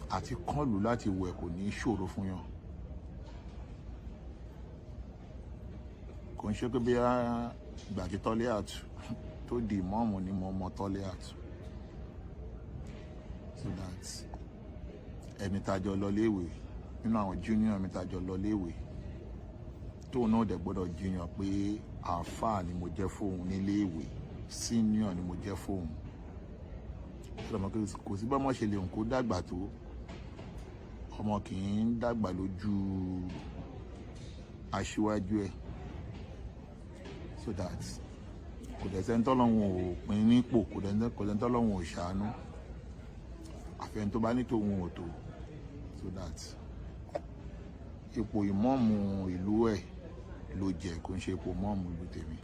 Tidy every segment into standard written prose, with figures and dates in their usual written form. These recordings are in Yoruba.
Àti kánlù láti wẹ̀ kò ní ṣòro fún yàn. Kò ń ṣe pé bí ìgbà tí Toliat tó di ìmọ̀ọ́mù ni mo mọ Toliat. So that ẹni tájọ lọ léèwé nínú àwọn junior mi tájọ lọ léèwé, tóun náà dẹ̀ gbọ́dọ̀ jiyàn pé àáfàá ni mo jẹ́ fóun níléèwé, senior ni mo jẹ́ fóun. Kò sí bọ́mọ ṣe lè kó dàgbà tó, ọmọ kì í dàgbà lójú aṣíwájú ẹ̀. So that kò dẹ̀ sẹ́ni tọ́lọ́hun ò pín nípò, kò dẹ̀ sẹ́ni tọ́lọ́hun ò ṣàánú, àfẹn tó bá ní tòun ò tó. So that ipò ìmọ̀ọ́mù ìlú ẹ̀ ló jẹ́, kò ń ṣe ipò mọ́ọ̀mù ìlú tèmi.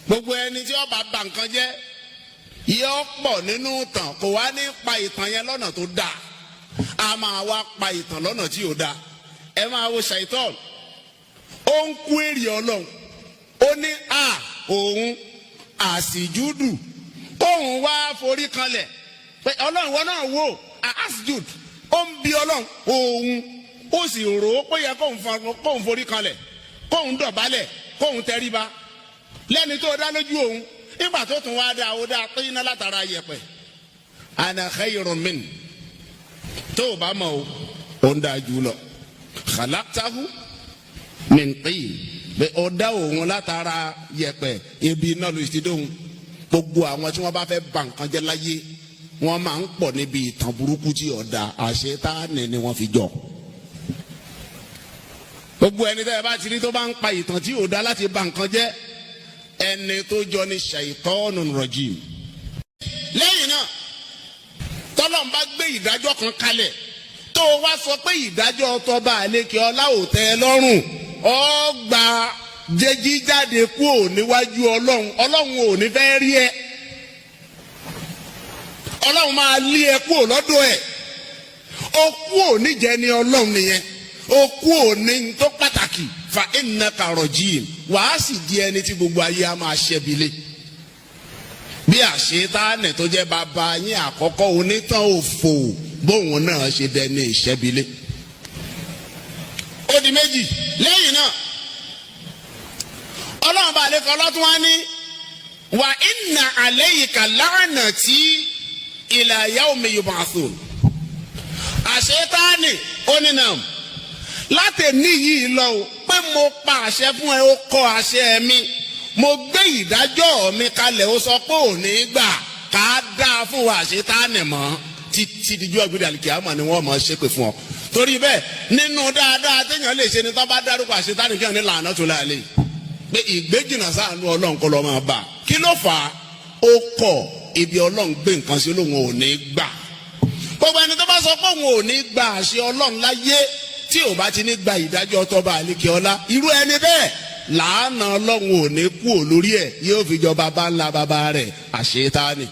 Gbogbo ẹni tí ó bá bà nǹkan jẹ́ yóò pọ̀ nínú ìtàn, kò wá ní pa ìtàn yẹn lọ́nà tó dáa, a máa wá pa ìtàn lọ́nà tí ò dáa. Ẹ máa wo ṣàìtọ́n, ó ń kú èrè Ọlọ́run, ó ní a òun àsìjúdù kóun wá forí kanlẹ̀ pé Ọlọ́run wọn náà wò àsìjúd. Ó ń bi Ọlọ́run, òun ó sì rò ó pé yẹ kóun forí kanlẹ̀, kóun dọ̀bálẹ̀, kóun tẹríba lẹ́ni tó dá lójú òun. Nígbà tó tún wá dá, ó dá pé iná látara yẹ̀pẹ̀. Ana khayrun min, tó o bá mọ̀ o, ó ń dá jù lọ. Khalaqtahu min tin, pé ó dá òun látara yẹ̀pẹ̀, ibi iná ló ti dóhun. Gbogbo àwọn tí wọ́n bá fẹ́ bà nǹkan jẹ́ láyé, wọ́n máa ń pọ̀ níbi ìtàn burúkú tí ọ̀dà àṣetáàní ni wọ́n fi jọ. Gbogbo ẹni tẹ́ ẹ bá ti rí tó bá ń pa ìtàn tí ò dá láti bà nǹkan jẹ́, ẹni tó jọ ní ṣàìtọ́nù rọ̀jìm. Lẹ́yìn náà, tọ́lọ́n bá gbé ìdájọ́ kan kalẹ̀, tó o wá sọ pé ìdájọ́ tọba àlekè ọlá ò tẹ́ ẹ lọ́rùn, ọ gba jẹjí jáde kúò níwájú Ọlọ́run. Ọlọ́run ò ní fẹ́ rí ẹ, Ọlọ́run máa lé ẹ kúò lọ́dọ̀ ẹ̀. Ó kúò níjẹ́ ní Ọlọ́run nìyẹn, ó kúò ní tó pàtàkì. Fa innaka rajim, wàá sì di ẹni tí gbogbo ayé á máa ṣẹ́bi lé, bí àṣetánẹ̀ tó jẹ́ bàbá yín àkọ́kọ́, onítàn òfò, bóun náà ṣe dẹni ìṣẹ́bilé. Ó di méjì. Lẹ́yìn náà, Ọlọ́run bá lè kọ́ lọ́tún wá ní wa inna alayka la'nati ila yawmi yub'athun. Àṣetánì ó ní nà láti ní yìí lọ o, pé mo pa àṣẹ fún ẹ, ó kọ àṣẹ mi, mo gbé ìdájọ́ mi kalẹ̀, ó sọ pé ò ní gbà ká dáa fún wa. Àṣetánì mọ́ títí díjú ọ̀gbìn àlìkìyàmọ̀ ni wọ́n mọ̀ ṣépè fún ọ. Torí bẹ́ẹ̀, nínú dáadáa téèyàn lè ṣe ni, tó bá dárúkọ àṣetánì, kí wọ́n ní làánà tó láàlẹ́, pé ìgbéjìnà sáànù Ọlọ́run kọ́ lọ́ máa bà. Kí ló fà á? Ó kọ̀ ibi Ọlọ́run gbé nǹkan sí, lóun ò ní gbà. Gbogbo ẹni tó bá sọ pé òun ò ní gbà àṣẹ Ọlọ́run láyé, tí ò bá ti ní gba ìdájọ́ tọba àlekè ọlá, irú ẹni bẹ́ẹ̀, làánà Ọlọ́run ò ní kú ò lórí ẹ̀, yóò fi jọ bàbá ńlá bàbá rẹ̀ àṣetánì.